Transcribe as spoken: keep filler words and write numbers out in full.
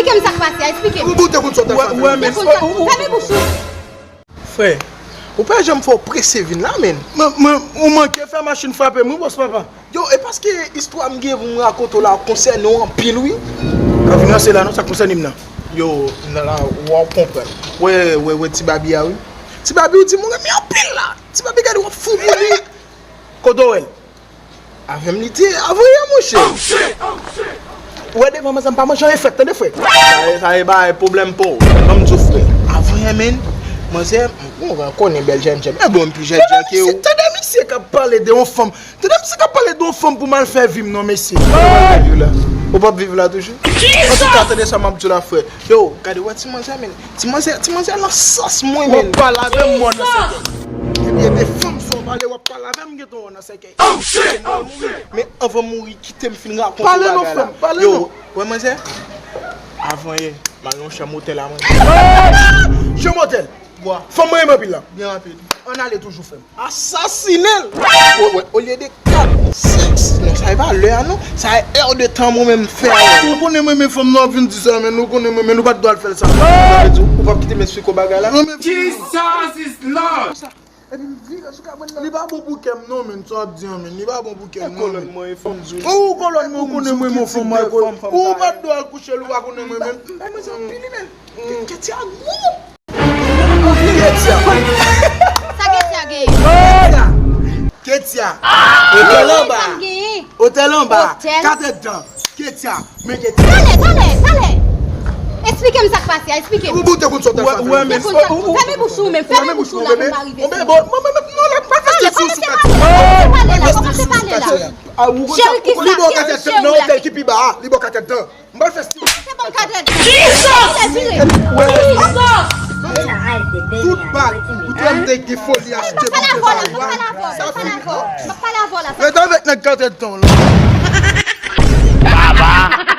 Eksplike m sa k pase a, eksplike m. Ou te konn sa w t ap fè. Ou te konn sa, fèmen bouch ou. Frè, ou pa janm fè w prese vin la, menn. Mwen, mwen, ou manke fè machin frape m, wi, bòs papa. Yo, e paske istwa m gen pou m rakonte w la konsène w anpil, wi. Pa vin ranse la, non, sa konsène m nan. Yo, nan la, w ap konprann. Wè, wè, wè, ti Babi a, wi. Ti Babi, ou di m ou renmen anpil la. Ti Babi, gade, w ap fou pou li. Kote w wè l? Avè m li te, avan yè, monchè. Ou wè devan manzè m pa manje anyen frèt, tande, frè. Sa e, sa e bagay pwoblèm pa w. Ban m di w, frè. Avan yè, menn, manzè, m konnen bèl jèn jèn. E bon, m pi jèn jèn ke w. Tande misye k ap pale de yon fanm. Tande misye k ap pale de yon fanm pou m al fè vi m, non, mesye. Ou p ap viv la toujou? Antouka, tande sa m ap di w la, frè. Yo, gade, wè ti manzè, menn. Ti manzè, ti manzè lan sans mwen, menn. W ap pale avè m, mwen nan sèkèy. Ebyen, de fanm sa w pale, w ap pale avè m, gentan w nan sèkèy. Men anvan m mouri, kite m fin rakonte bagay la. Pale non, frè m, pale non. Yo, wè manzè, avan yè, m al nan yon chanm otèl a manzè. Chanm otèl? Bwa. Fanm mwen renmen anpil la. Byen rapid. Ann ale toujou, frè m. Asasinen l! Wè, wè, olye de kat, sèks, non, sa e pa lè a, non. Sa e è de tan mwen menm fè a. Ou konnen mwen renmen fanm, nou ap vin di sa, men nou konnen mwen, men nou pa t dwe al fè l sa. Sa vle di, ou p ap kite m eksplike w bagay la? Non, men Jesus is Lord! Epi m vire sou kabrit la. Li pa bon pou kè m non, men, sa w ap di an, men. Li pa bon pou kè m non, men. Ou kolòn mwen, ou konnen mwen renmen fanm, ou pa t dwe al kouche l, ou pa konnen mwen menm. M bay manzè anpil, men. Kèt ya gwo. Ketia. Sa Ketia genyen? Ketia. Otèl anba. Otèl anba. Otèl. Katèdtan. Ketia. Men Ketia. Talè, talè, talè. Eksplike m sa k pase a, eksplike m. Ou te konn sa w t ap fè. Ou te konn sa. Fèmen bouch ou menm, fèmen bouch ou menm, m pa rive sou ou. Talè, pa lese pale la, pa lese pale la, pa lese pale la. Cheri, kisa, kisa cheri la? Li bò katèdtan. M pral fè stil. Se bon, m ka tande. Kisa? Kisa? Tout bak, ou te m te gen foli achte pou te bay. Sa fini. Ret avèk nèg katèdtan la. Baba.